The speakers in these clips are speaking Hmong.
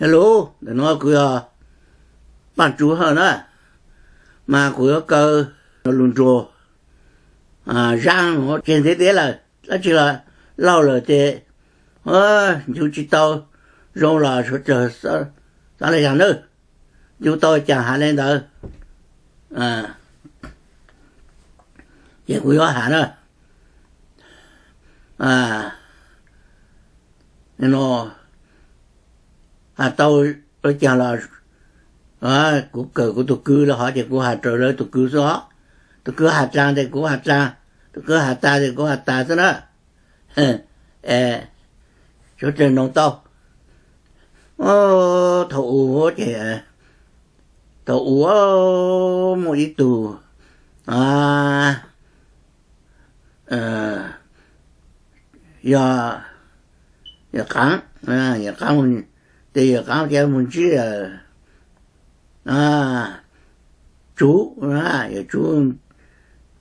Hello, ntawm no kuv yog Paj Tsuv Hawj na, mas kuv yuav kaw lus nruag Zaab tseg ntev ntev lawm, dab tsi los laug lawm ces ncu tsis tau zoo los suav tawg xav le yag nawb, ncu tau cas has le ntawd. Ces kuv yuav has na, no, has tau ua cas los kuv kawm kuv tus kwv los hov ces kuv has raws lawv tus kwv xwb os. Tus kwv has dlaag tes kuv has dlaag, tus kwv has tas tes kuv has tas xwb na. Suav tawg noog tau. Thaum u ces, thaum u muaj ib tug yog, yawm qaab, yawm qaab, tes yawm qaab cia li moog ntsib Tsuv, yawm Tsuv,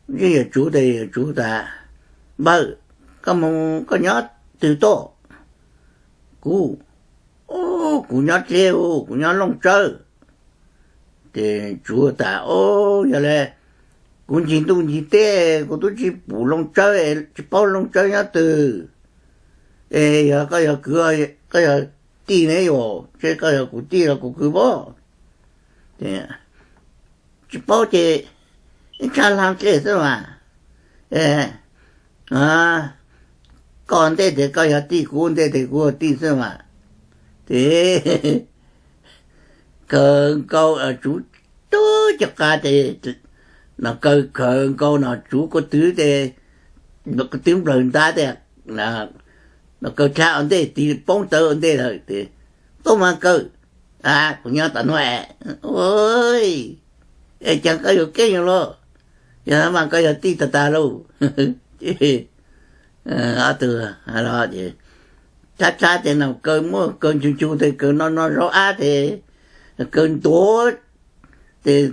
ntsib yawm Tsuv tes yawm Tsuv tas, Npawg, koj moog koj nyob twg tuaj? Kuv, kuv nyob dleb, kuv nyob Looj Tsawb. Ces Tsuv tas, O, yog le, kuv ncig ntuj ncig teb kuv tub tsi pum Looj Tsawb, tsi paub Looj Tsawb nyob twg. Es yog koj yog kwv, koj yog tij ne yom, seb koj yog kuv tij los kuv kwv pob. Tsi paub ces ib tshab lag dlej xwb mas. Koj ntej tes koj yog tij, kuv ntej tes kuv yog tij xwb mas. Ces kawg nkaus Tsuv tub cov qab tes, no kaw kawg nkaus no Tsuv kua twv tes, kua twv nplawg ntab tes, no kaw dlha ua ntej tig poob tawv ua ntej lawm tes, Tub mas kawg, kuv nyob tom nuav es, es cas koj yuav keej los, yog mas koj yog tij tag tag lauj. Ob tug los ces, tshab tshab tes no kaw muaj kaw ncu ncu tes kaw no no zaub ab tes, kaw ntuav tes,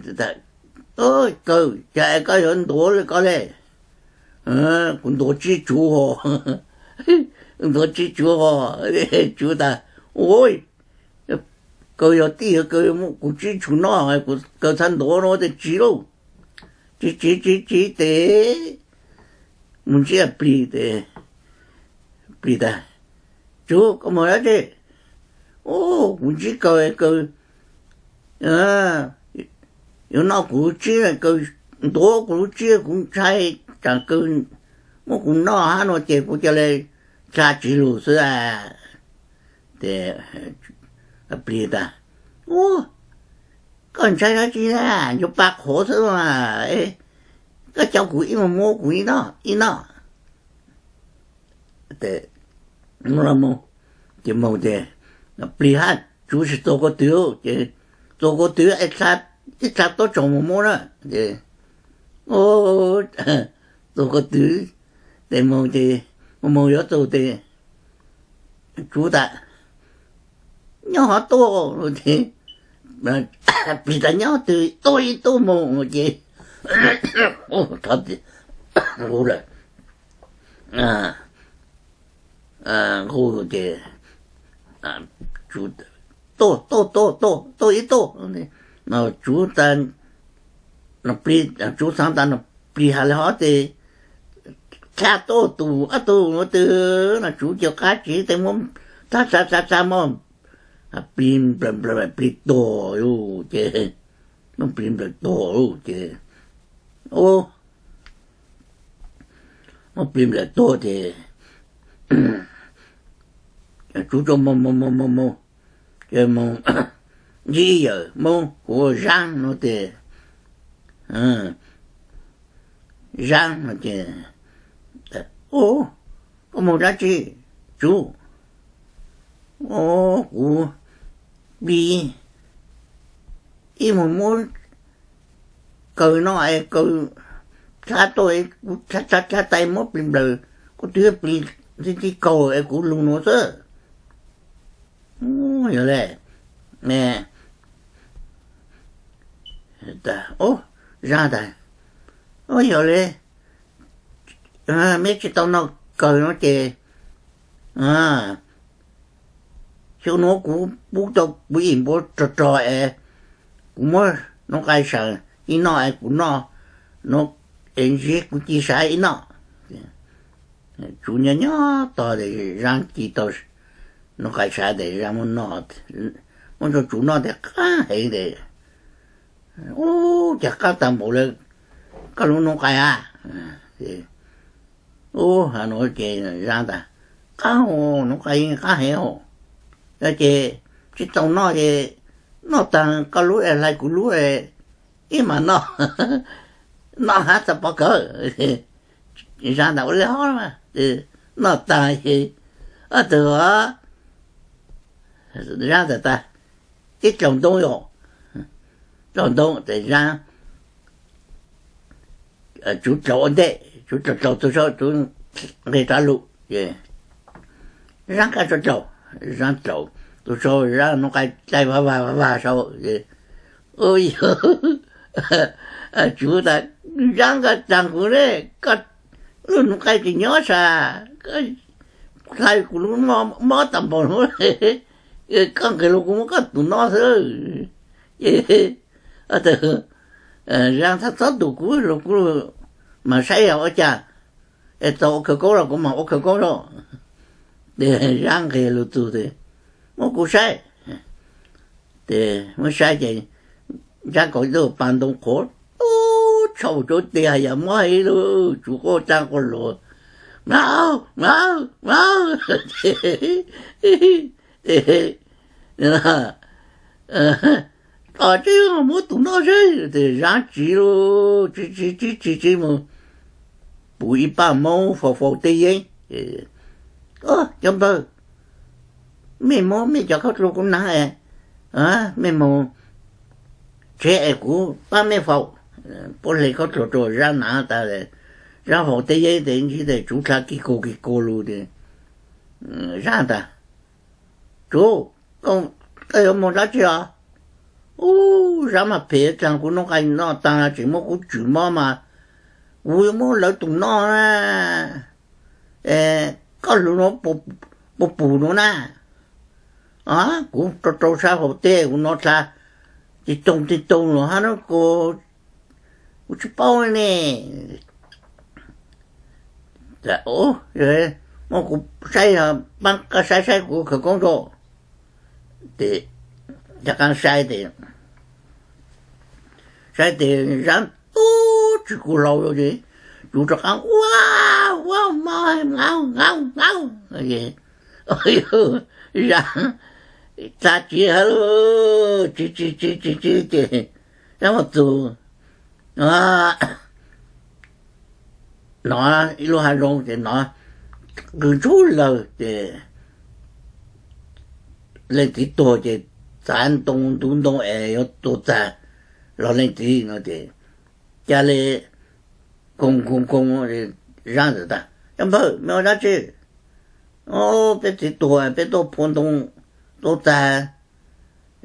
kaw cas es koj yuav ntuav le koj le. Kuv ntuav tsib tsuv ho, ntuav tsib tsuv ho. Tsuv tas, Ua, kaw yog tij kaw, kuv tsib tsuv noj, kaw txhob ntuav no tes tsis lauj. Tsis tsis tsis tsis tes, mus ntsib plig tes, plig tas, Tsuv, koj mus dab tsi? Ua, kuv ntsib kaw, kaw yuav noj kuv lub tsib, kaw ntuav kuv lub tsib, kuv ntshai tsam kaw muab kuv noj hab no ces kuv ca le dlha tsiv lug xwb. Ces plig tas, Ua, koj ntshai dab tsi na, yuav pa qhuav xwb mas, koj coj kuv ib mus muab kuv ib noj, ib noj. Ces moog ces plig hab Tsuv tsis txuas kua twg ces, txuas kua twg ib txha tuab tsoom mus muab na. Ces txuas kua twg, ces moog ces, moog moog yuav txug tes Tsuv tas, Nyob hov tuaj, plig tas, Nyob twg? Tuaj ib tuaj moog ces, thov, lawm, nqus ces, Tuaj, tuaj, tuaj, tuaj, tuaj ib tuaj. Tsuv tas, Tsuv xaav tas no plig has le hov tes, tshaj tuaj tus ob tug ua twg no Tsuv cov qab tsiv tes muab txha txha txha txha muab plig nplawm nplawm plig tuag lauj ces, muab plig nplawm tuag lauj ces, muab plig nplawm tuag ces Tsuv tau moog moog moog moog moog, ces moog ntsib ib yawm Moob hu ua Zaab no tes, Zaab no ces, Koj moog dab tsi? Tsuv, kuv plig ib moog muab kaw no es kaw tshab tuaj, kuv tshab tshab tshab tais muab plig nplawm, kuv twb plig txij txij kaug es kuv lug nuav xwb. Yog le, Zaab tas, Yog le, meb tsis tau noj kawg no ces, Cov nuav kuv pub tau kuv ib npua rog rog es kuv muab nuv qai sam ib noj es kuv noj, nuv es ntsib kuv ci sam ib noj. Tsuv nyob nyob tog tes Zaab ci tau nuv qai sam tes Zaab muab noj, muab rua Tsuv noj tes qaab heev tes, Ub, cas qaab taag npaum le koj lub nuv qai a? Ub, nuav ces Zaab tas, Qaab, nuv qai qaab heev os. Yog ces tsi tau noj ces noj taag koj lub es hlais kuv lub es ib mam noj, noj hab txhaj pov kawg. Zaab tas, Ua le hov, noj taag ces ob tug Zaab tas tas, Ib dlaus ntoo yom, dlaus ntoo tes Zaab, Tsuv dlaus ua ntej, Tsuv dlaus dlaus tug saub, Tsuv nqis rov lug, Zaab kab tsuag dlaus, Zaab dlaus tug saub, Zaab nuv qai dai vag vag vag vag saub. Ub, yog Tsuv tas, Zaab, koj taag kuv le, koj lub nuv qai tsi nyob sas, koj hlais kuv lub mob taag npaum nuav, koj nqis lug kuv muab koj tus noj xwb. Ces Zaab tas, Txhob tus kuv lug, kuv lug mas saib yog ua cas, es txaus ua khawv koob los kuv mam ua khawv koob os. Ces Zaab nqis lug txug tes muab kuv saib. Ces muab saib ces Zaab kaum ib tug pas ntoo qhuav, Ub, tshau tsuv tiag, yog mob heev lug, Tsuv quaj dlaab quaj luas, Mlaug, mlaug, mlaug. Ces, Os, tsi muab tus noj xwb. Ces Zaab tsiv lug, tsiv tsiv tsiv tsiv tsiv mus pum ib paj moob faus faus teb yeeb. Cov npawg, mej muab mej cov khaub dluag kuv naav, mej mus tsev es kuv pab mej faus. Puab hle khaub dluag rua Zaab naav tas, Zaab faus teb yeeb tes ntsib tes Tsuv dlha kig kug kig kug lug tes Zaab tas, Tsuv, koj yuav moog dlaab tsi os? Ub, Zaab mas phem taag, kuv nuv qai noj taag tseem muab kuv tswm mob mas kuv yuav muab lawv tus noj na. Koj lug nuav puas pum nuav na? Kuv rau rau sab faus teb kuv nuv dlha tib toog tib toog lug hab, kuv tsi paub ne. Muab kuv saib, paab koj saib saib kuv khawv koob rua. Tes cov qaab saib tes, saib tes Zaab tub tsi kuv hlau, Tsuv rov qaab ua ua mob, Zaab, tas tsiv hab lug, tsiv tsiv tsiv tsiv tsiv ces Zaab mus txug nov ib lub hav zoov ces nov qw ntsuj lawg ces leej txiv tuag ces txav ntoo ntuv ntoo es yuav tua txag los leej txiv no ces ca le koog koog koog, Zaab txawm tas, Cov npawg, mej ua dlaab tsi? Peb txiv tuag peb tuaj phua ntoo tua txag,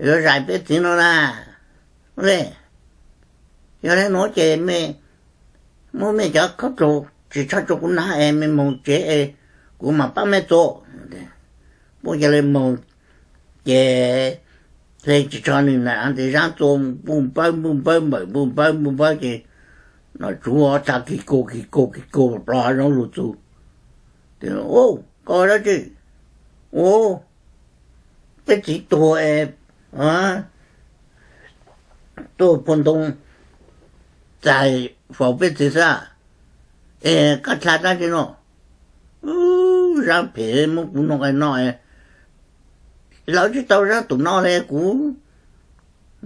yuav zais peb txiv no na. Le, yog le nuav ces mej muab mej cov khaub dluag tsis tshaj rua kuv naav es mej moog tsev es kuv mam paab mej txua. Puab ca le moog ces hle tsis tshua nwg na tes Zaab txua npuj npawb npuj npawb npawm npuj npawb npuj npawb ces nom Tsuv tsa kis kug kis kug kis kug plov hav zoov lug txug. Koj ua dlaab tsi? Ua, peb txiv tuag es tuaj phua ntoo txais faus peb txiv xwb, es koj dlha dlaab tsi no? Zaab phem muab kuv noj qai noj, lawv tsis tau Zaab tus noj le, kuv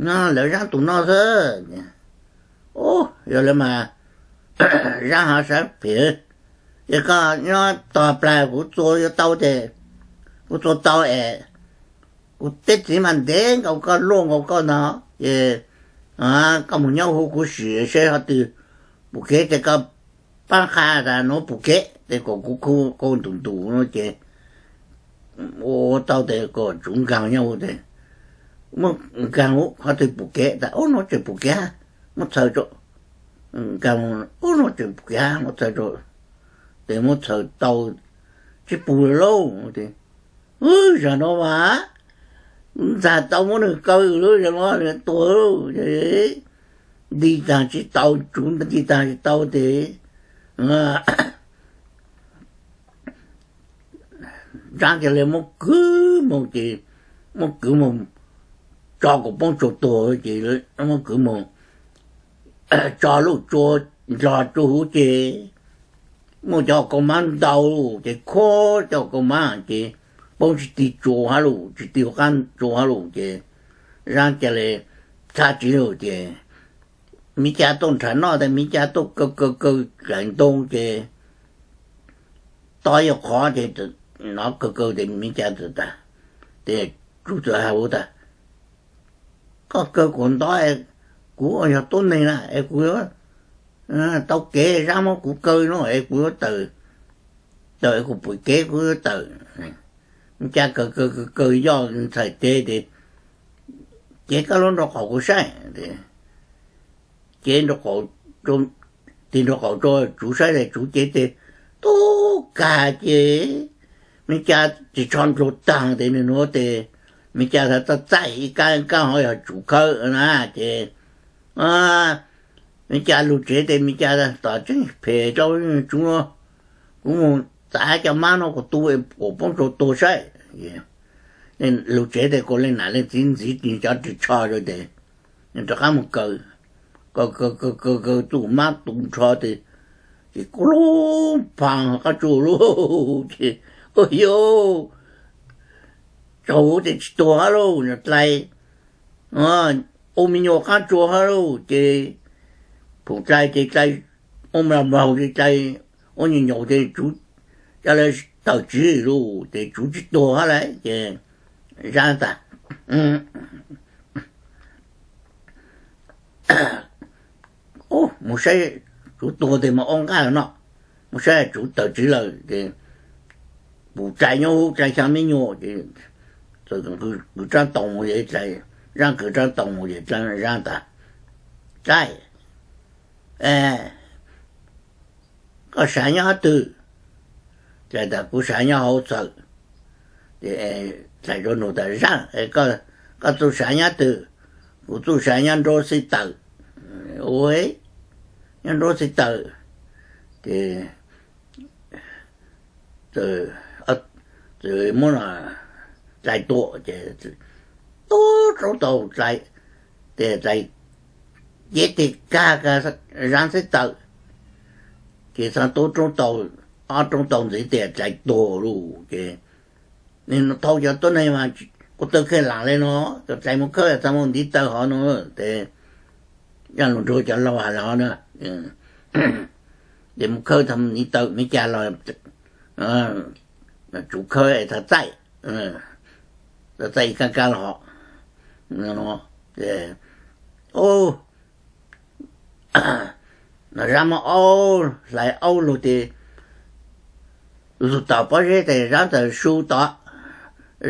lawv Zaab tus noj xwb. Yog le mas Zaab ho saib phem, ces koj nyob tog plag kuv txua yuav tau tes kuv txua tau es kuv peb txiv mas ntev nkaus koj luaj nkaus koj no, ces koj mus nyob huv kuv sim seb ho twg pum kev ces koj paab qha tas nuav pum kev tes kom kuv khu kau ntum ntum no ces ua tau tes kom Tsuv nkaag nyob huv tes muab nkaag huv qhov twg pum kev tas ub nuav tseem pum kev, muab txhaws rua, nkaag ub nuav tseem pum kev muab txhaws rua, tes muab txhaws tau tsis pum lauj. Ub, zag nuav mas Ntxag tau muab nws kaw lub zog no nws tuag lauj. Nti taag tsis tau, tsuv nti taag tsis tau tes Zab ca le muab kwv moog ces, muab kwv moog tso kuas poob tsuas tuag ces muab kwv moog tso lub tsua nrog tsua huv ces muaj cov kaus mab ntau ces khuab cov kaus mab ces poob tsis ti tsua hab lug, tsis ti huv qaab tsua hab lug ces Zab ca le txhab tsis lug ces miv ca tuaj nrhav noj tes miv ca tuaj kaw kaw kaw dlaim ntoo ces tob yog qhov ces nov kaw kaw tes miv ca txawm tas, ces tsuv txawm has huv tas, koj kaw kuas nto, kuv yog tuab neeg na es kuv yuav tau kev, Zab muab kuv kaw no es kuv yuav tawm, tawm es kuv pum kev kuv yuav tawm. Miv ca kaw kaw kaw kaw yoj ntxhais teb tes, cev koj lub nraub qaum kuv saib. Cev, tig nraub qaum rua tsuv saib tes tsuv cev tes tub kag ces miv ca tsis tsho nrug taag tes nws nuav tes miv ca txhad txaij ib kab kab ho yog tsuv khawb na ces miv ca lug tsev tes miv ca tom tseeb phem rau tsuv, kuv mus txav cov mab no kuas tu kuas poob rua tuag saib. Lug tsev tes kuas leej nam leej txiv ntxiv tig cov ris tsho rua tes rov qaab mus kaw, kaw kaw kaw kaw kaw txuj mab tu nrho tes, ces kuv lub phaag qab tsua lug ces, ua yuj, tsaug huv tes tsis tuag hab lauj, dlai ua me nyuam qaab tsua hab lauj ces pum dlai ces dlai ua mlaug mlaug ces dlai ua nyuam nyaum ces tsuv ca le tawm tswv lug ces tsuv tsis tuag hab lauj ces Zab tas, mus saib tsuv tuag tes mas ua nqaj noj, mus saib tsuv tawm tswv lawm ces pum dlai nyob huv dlai xyaa me nyuam ces qw rab toos, Zab qw rab toos ces Zab tas, dlai, koj sav nyob hab twg? Dlai tas kuv sav nyob hauv txhawm. Dlai rua nug tas, Zab, koj txuj sav nyob twg? Kuv txuj sav nyob nruab xib tawm. Ua, nyob nruab xib tawm ces txawm muab dlai tua ces tub roob taus dlai, tes dlai cev tes kag kag Zab xib tawm ces txhad tub roob taus, ob roob taus ntxiv tes dlai tuag lug ces nws thau cov tuab neeg mas kuv tawg kheej laam le nuav, cov dlai mus khawb txhad mus ntiv taw hov nuav tes, yog lug nrug cov laug has le hov na, ces mus khawb txhad mus ntiv taw miv ca los tsuv khawb txhad txaij, txhad txaij ib kab kab los hov. Zab muab aub, hlais aub lug tes lug tom pob zeb tes Zab txawm su tod,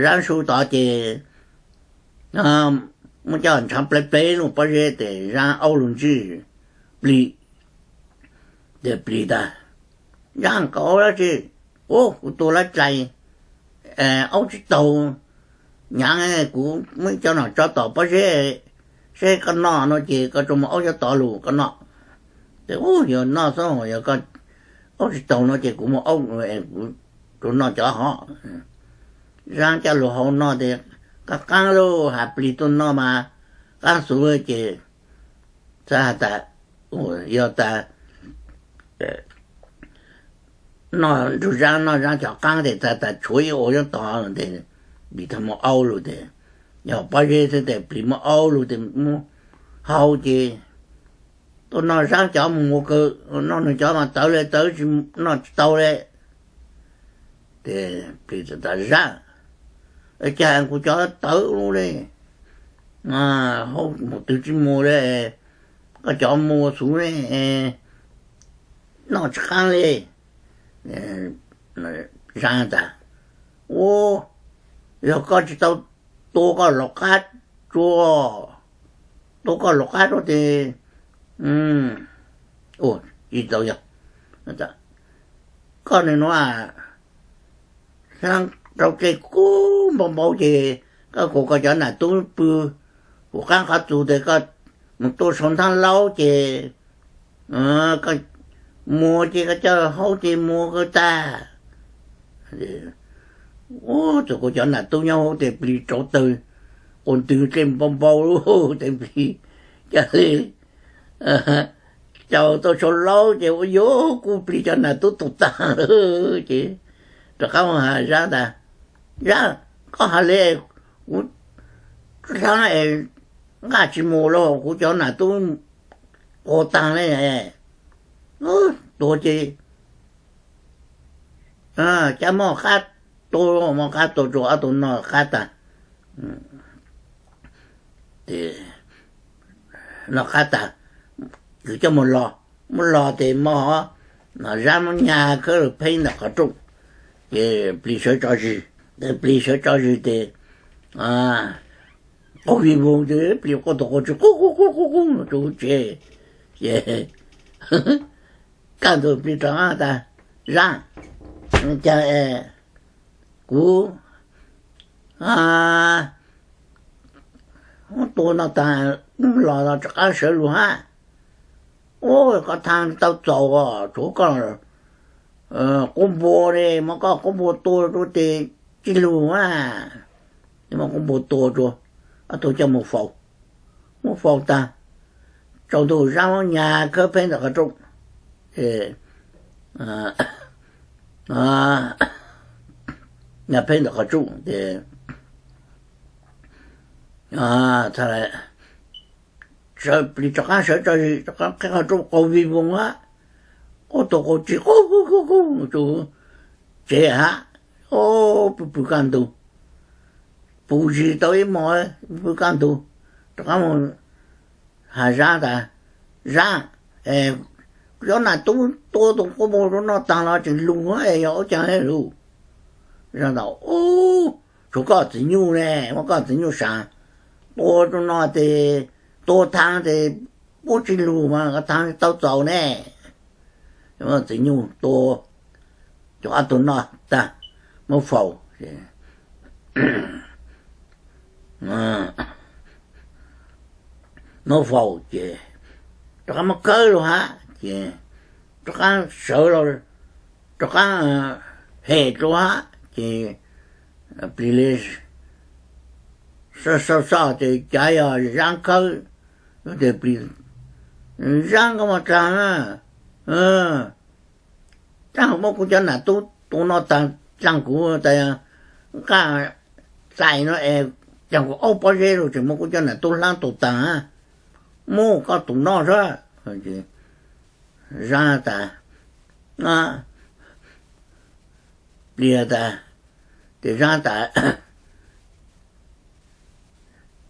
Zab su tod ces muab coj ntshaav plev plev lub pob zeb tes Zab aub lug ntsib plis, tes plis tas, Zab, koj aub dlaab tsi? Ub, kuv tua lab dlai, aub tsis taug, nyaav kuv muab cov nom tso tom pob zeb, seb koj noj no ces koj tsuas muab aub cov tod lug koj noj. Tes ub, yog noj xwb, yog koj aub tsis taug no ces kuv muab aub, kuv tsuas noj cov hov. Zab coj lug hau noj tes qaab qaab lauj, has plis tuaj noj mas qaab xuv ces txhad has tas, yog tas noj nrug Zab, noj Zab cov qaab tes txhad tas tshuav ib ua nyob tod tes plis txhad muab aub lug tes, yog pob zeb xwb tes plis muab aub lug tes muab hau ces tuaj noj Zab cov mus ua kawg, noj nws cov mas tawv le tawv, noj tsis tau le. Tes plis txawm tas, Zab, cas kuv cov tawv ub le, hau mus twg tsis mus le, koj cov mus xuv le, noj tsis qaab le. Zab tas, ub, yog koj tsis tau tua koj lub qab tsua, tua koj lub qab tsua tes tsis tau yog, koj nws nuav rau dlej kub npau npau ces koj kuas koj cov nam tub pw kuv qab qhov txus tes koj mus tua sau nthab laub ces koj muag ces koj coj haub ces muag kawg tag. Ua txawm kuv cov nam tub nyob hauv tes plis rauv taws quas ntws dlej npau npau lug tes plis ca le caum tau sau laub ces ua yuav kuv plis cov nam tub tus taag lawm ces rov qab mus has Zab tas, Zab, koj has le kuv hlab es nqaj tsis mus los kuv cov nam tub quas taag le. Tuag ces cab moj qab tua, moj qab tua rua ob tug noj qab tas, noj qab tas, kwv coj mus los, muab los tes moj Zab muab nyag khawb lug pheeb ntawm qhov rooj, ces plis sawv tso zis, plis sawv tso zis tes qaug vij voog ces plis quaj tus quas tsi qub qub qub qub qub rua tsev. Ces kaj ntug plis rov tas, Zab, cas kuv tua noj tas, los rov qab sawv lug hab. Ua koj thaab tau txaus, tshuav koj qub npua ne, muab koj qub npua tua rua tes tsi lug a. Muab qub npua tua rua, ob tug coj mus faus. Muab faus tas, tsaus ntuj Zab muab nyag khawb pheeb ntawm qhov rooj, nyag pheeb ntawm qhov rooj tes plis rov qab sawv tso zis rov qab qheb qhov rooj qaug vij voog hab, quaj tus quas tsi qub qub qub qub rua tsev hab. Pw pw kaj ntug, pw zis tau ib hmos, pw pw kaj ntug, rov qab mus has Zab tas, Zab, kuv cov nam tub tua tus quas mus rua noj taag los tseem lug, yog ua caag lug? Zab tas, tshuav koj txiv nyuj ne, muab koj txiv nyuj sav tua rua noj tes, tua thaab tes puab tsi lug mas koj thaab tau txaus ne. Txiv nyuj tua, cov ob tug noj tag, muab faus, muab faus ces rov qab muab khawb lug hab ces rov qab sawv los, rov qab hem rua hab ces plis le xauj xauj xauj tes cav yog Zab khawb, tes plis, Zab koj mus dlaag na, Zab muab kuv cov nam tub tua noj taag, dlaag kuv tas nqaj txais no es, caag kuv aub pob zeb lug tseem muab kuv cov nam tub hlab tua taag, muab koj tus noj sab. Zab tas, plis tas, tes Zab tas,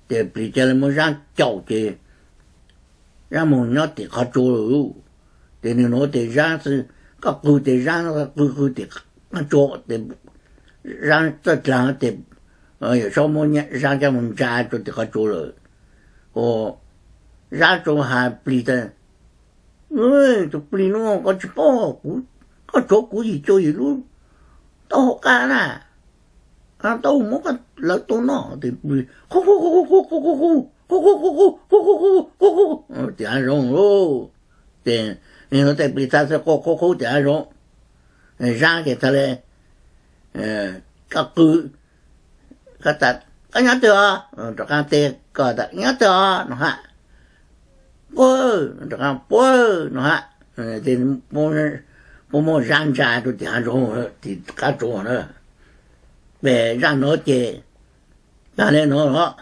tes plis ca le muab Zab caum ces Zab mus nyob tim qhov tsua lawm. Tes nwg nuav tes Zab xwb, koj qw tes Zab, qw qw tim qhov tsua, Zab txawj dlaag tes yawm saub muab Zab coj mus ntsa rua tim qhov tsua lawm. Zab tsuas has plis tas, tus plis nuav koj tsis paub, koj tshuav kuv yim cuaj yim lub taub hau qab na, tau muab koj lawv tua noj. Tes qub qub qub qub qub qub qub qub qub qub qub qub qub qub qub qub tim hav zoov lawm. Tes nwg nuav tes plis txha xwb quaj qub qub tim hav zoov. Zab ces txha le, koj qw, koj tas, koj nyob twg os? Rov qaab teb koj tas, nyob twg os? No hab. Puab, rov qaab, puab no hab. Puab muab Zab ntsa rua tim hav zoov, tim qab tsua na. Peb Zab nuav ces tag le nuav los,